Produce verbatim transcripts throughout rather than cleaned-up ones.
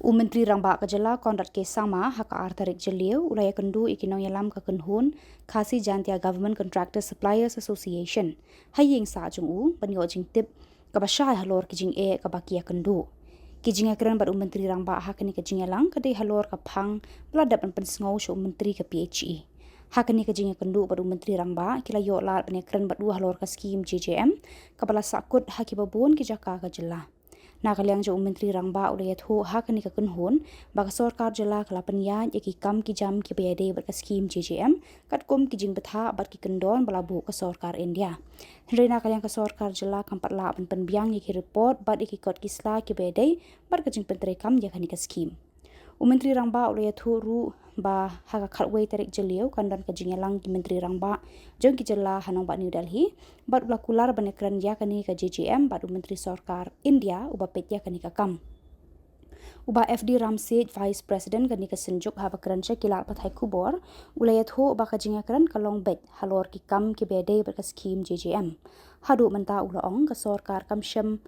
U Myntri Rangbah ka jylla Conrad K Sangma ha ka ar tarik Jylliew u la ïakynduh ïa ki nongïalam ka kynhun Khasi Jaintia Government Contractors Suppliers Association ha ïing sah jong u ban ïoh jingtip kaba shai halor ki jingeh kaba ki ïakynduh. Ki jingïakren bad u Myntri Rangbah ha kane ka jingïalang ka dei halor ka phang ba la dep ban pynsngew sha u Myntri ka P H E. Ha kane ka jingïakynduh bad u Myntri Rangbah ki la ïoh lad ban ïakren bad u halor ka skhim J J M kaba la sahkut ha kiba bun ki jaka ka jylla. Na ka liang jong u Myntri Rangbah u la ïathuh ha kane ka kynhun ba ka sorkar jylla ka la pynïaid ïa ki kam ki jam kiba ïadei bad ka skhim J J M katkum ki jingbthah bad ki kyndon ba la buh ka sorkar India. Hynrei na ka liang ka sorkar jylla kam pat lah ban pynbiang ïa ki report bad ïa ki kot ki sla kiba ïadei bad ka jingpyntreikam ïa kane ka skhim. U Myntri Rangbah u la ïathuh ruh ba ha ka khatwei tarik Jylliew kan don ka jingïalang ki Myntri Rangbah jong ki jylla ha nongbah New Delhi bad u la kular ban ïakren ïa kane ka J J M bad u Myntri Sorkar India uba peit ïa kane ka kam. U Bah F D Ramsiej, Vice President kane ka synjuk, haba kren sha ki lad pathai khubor u la ïathuh ba ka jingïakren ka long beit halor ki kam kiba ïadei bad ka skhim J J M. Haduh mynta u la ong ka sorkar kam shym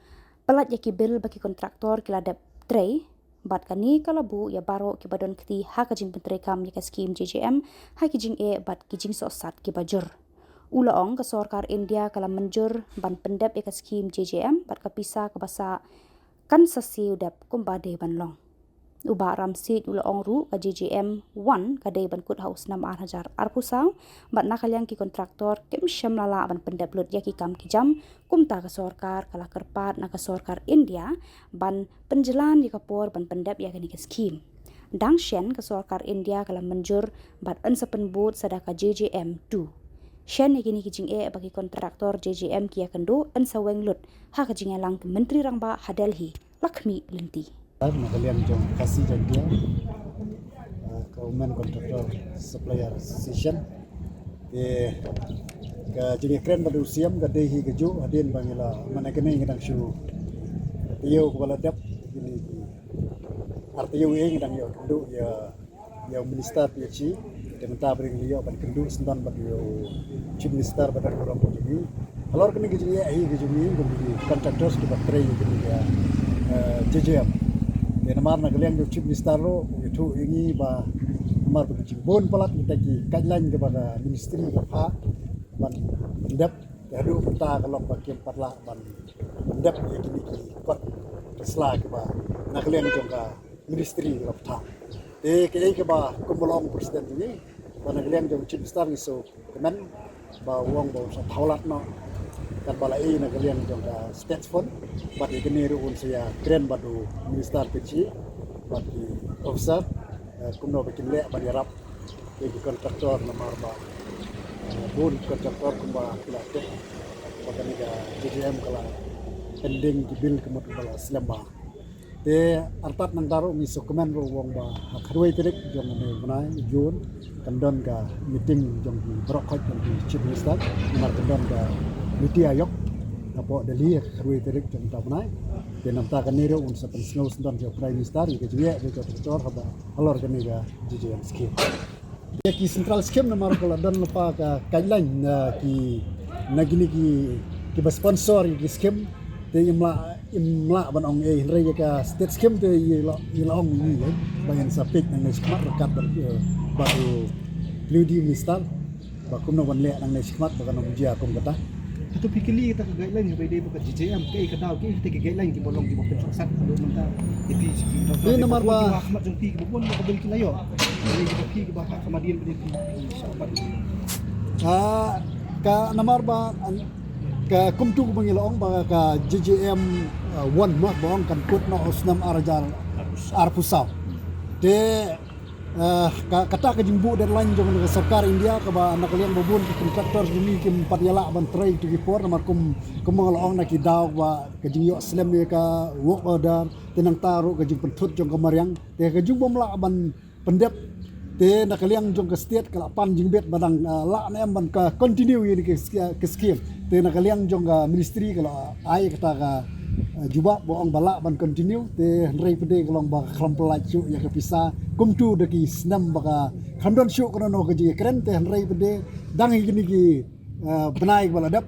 pyllait ïa ki bill ba ki kontraktor ki la dep trei bad kane ka la buh ïa baroh kiba don kti ha ka jingpyntreikam ïa ka skhim J J M ha ki jingeh bad ki jingsohsat kiba jur. U la ong ka sorkar India ka la mynjur ban pyndep ïa ka skhim J J M bad ka pisa kaba sah kan sa siew dep kumba dei ban long. U Bah Ramsiej u la ong ruh ka J J M one ka dei ban kut ha u snem ar hajar arphew saw bad na ka liang ki kontraktor kim shym la lah ban pyndep lut ïa ki kam ki jam. Kumta ka sorkar ka la kyrpad na ka sorkar India ban pynjlan ïa ka por ban pyndep ïa kane ka skhim. Dang shen ka sorkar India ka la mynjur bad yn sa pynbud sa da ka J J M two. Shen ïa kine ki jingeh ba ki kontraktor J J M ki ïakynduh yn sa weng lut ha ka jingïalang ki Myntri Rangbah ha Delhi la khmih lynti. Na ka liang jong Khasi Jaintia, ah, ka Women Contractor Supplier Association, te ka jingïakren bad u C M ka dei hi kajuh hadien ba ngi la, man kane ngi dang shu taïew kaba la dep, kine ki ar taïew ngi dang ïoh kynduh ïa ïa u Minister P H E, te mynta ba ngi ïoh ban kynduh syndon bad u Chief Minister ba don burom jong ngi halor kane ka jingeh hi ka jong ngi kum ki contractors kiba trei ïa kane ka, eh, J J M. Te namar na ka liang jong u Chief Minister ruh u ïathuh ïa ngi ba namar ba ka jingbun palat kita ki guideline kaba ka ministry ka phah ban pyndep, te haduh mynta ka long ba kim pat lah ban pyndep ïa kine ki kot ki sla kiba na ka liang jong ka ministry ka la bthah. Te kaei kaba kum ba long president jong ngi, ba na ka liang jong chief minister ngi shu kmen ba u ong ba un sa thaw lad noh katba la ïa na ka liang jong ka state fund, bad ïa kane ruh un sa ïakren bad u minister P H E bad ki officer, eh, kumno ba kin leh ban ïarap ïa ki contractor namar ba, eh, bun contractor kumba ki la tip ba kane ka J J M ka la pending ki bill ka mut ba la slem bha. Te artat nangta ruh ngi sngewkmen ruh u ong ba ha khatwei tarik jong une u bnai June kan don ka meeting jong ki baroh khoit jong ki chief minister, namar kan don ka Niti Aayog hapoh Delhi ha khatwei tarik jong uta u bnai. Te namar kane ruh un sa pynsngew syndon jong u Prime Minister ïa ka jingeh jong ka contractor haba halor kane ka J J M scheme. Ïa ki central scheme namar ka la don lypa ka guideline na ki, na kine ki, kiba sponsor ïa ki scheme, te im lah, im lah ban ong ei, hynrei ïa ka state scheme te ïa la, ïa la ong ïa ngi, eh, ba ngin sa peit nangne shakhmat ryngkat bad, eh, bad u Deputy Minister ba kumno ban leh nangne shakhmat ba kan ym jia kum kata. Hato phi kylli kata ka guideline kaba ïadei bad ka J J M, kaei ka daw, kaei kita ki guideline kiba long kiba pynshongshit haduh mynta? Ïa phi, eh, namar ba ha khmat jong phi kiba bun ba ka bill ki la ïoh. Ïa kiba phi kiba ha khmat dien ba dei phi, phi shah bat. Ah, ka namar ba, an, ka kumtu kaba ngi la ong ba ka J J M, ah, one ma ba ong kan kut noh ha u snem ar hajar arphew saw. Te Ah, ka, kata ka jingbuh deadline jong ka sorkar India kaba na ka liang ba bun ki contractors ba ngi kim pat ïa lah ban trei tu ki por namar kum, kum nga la ong na ki daw ba ka jingïoh slem ïa ka work order, te nangta ruh ka jingpynthut jong ka mariang, te ka jingbym lah ban pyndep, te na ka liang jong ka state ka la pan jingbit ba dang, ah, lah ne em ban ka continue ïa ka sch-, ka scheme. Te na ka liang jong ka ministry ka la ai kata ka, eh, jubab ba ong ba lah ban continue, te hynrei pat de ka long ba ka khlem pynlait shuh ïa ka pisa kumtu da ki snem ba ka khlem don shuh kano kano ka jingïakren, te hynrei pat de dang ïa kine ki, eh, bnai ba la dep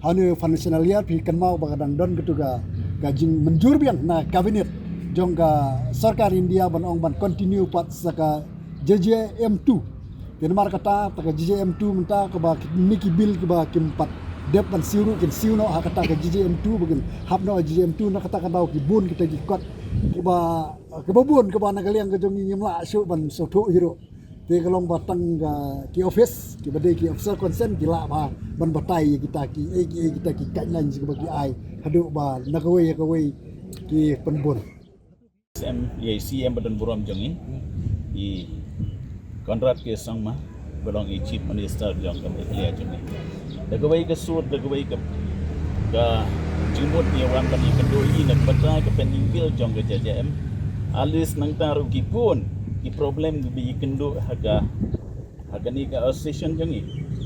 ha une u financial year phi kynmaw ba ka dang don katu ka, ka jingmynjur biang na cabinet jong ka sorkar India ban ong ban continue pat sa ka J J M two. Te namar kata, ta ka J J M two mynta kaba ki, ni ki bill kiba kim pat dep ban siew ruh kin siew noh ha kata ka J J M two ba kin hap noh J J M two. Na kata ka daw ki bun kita ki kot kiba, kiba bun kiba na ka liang ka jong ngi ngim lah shuh ban sngewthuh hi ruh. Te ka long ba tang ka ki office kiba dei ki officer concern ki lah ba ban batai ïa kita ki, eh, ki, eh, kita ki guidelines kiba ki ai haduh ba na kawei ïa kawei ki pynbun. Em, ïa C M ba don burom jong ngi, i Conrad K Sangma, ba long i Chief Minister jong ka Meghalaya jong ngi. Da kawei ka sur, da kawei ka, ka jingmut ïa wan ban ïakynduh ïa na ka bynta ka pending bill jong ka J J M. At least nangta ruh ki bun ki problem kiba ïakynduh ha ka, ha kane ka association jong ngi,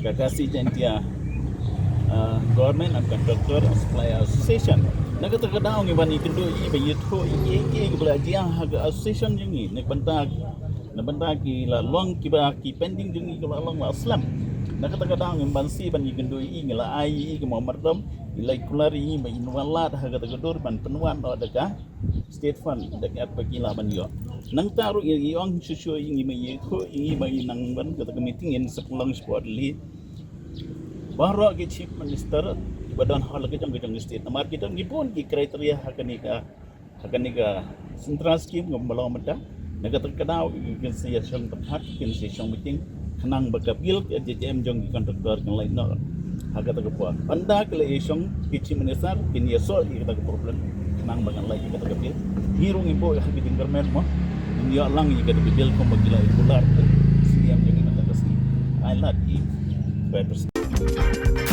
ka Khasi Jaintia, ah, Government and Contractor and Supplier Association. Na kata ka daw ngi ban ïakynduh ïa ba ïathuh ïa ki, ïa ki ba la jia ha ka association jong ngi. Na ka bynta, na bynta ki la long kiba ki pending jong ngi kiba la long la slem. Na kata ka daw ngi ban shu ban ïakynduh ïa ngi la ai ïa ki memorandum, i la kular ïa ngi ba in wan lad ha kata ka dur ban pynwan noh da ka state fund da ka ba ki lah ban ïoh. Nangta ruh i, i ong shuh shuh ïa ngi ba ïathuh ïa ngi ba i nang ban kata ka meeting in sa pynlong shapoh Delhi. Baroh ki Chief Minister ba don ha la ka jong ka jong state. Namar ki don ki bun ki criteria ha kane ka, ha kane ka central scheme ngam ba long mynta. Na kata ka daw ki kin sa ïa shong tympat, ki kin sa ïa shong meeting khnang ba ka bill ka J J M jong ki contractor kan leit noh ha kata ka por. Ynda ka la ïa shong ki Chief Minister kin ïa solve ïa kata ka problem khnang ba kan leit ïa kata ka bill. Ngi ruh ngi buh ha ka jingkyrmen mo, ngi ïoh lang ïa kata ka bill kumba ki la ïa kular ka C M jong ngi mynta ka sngi. Ai lad ïa ka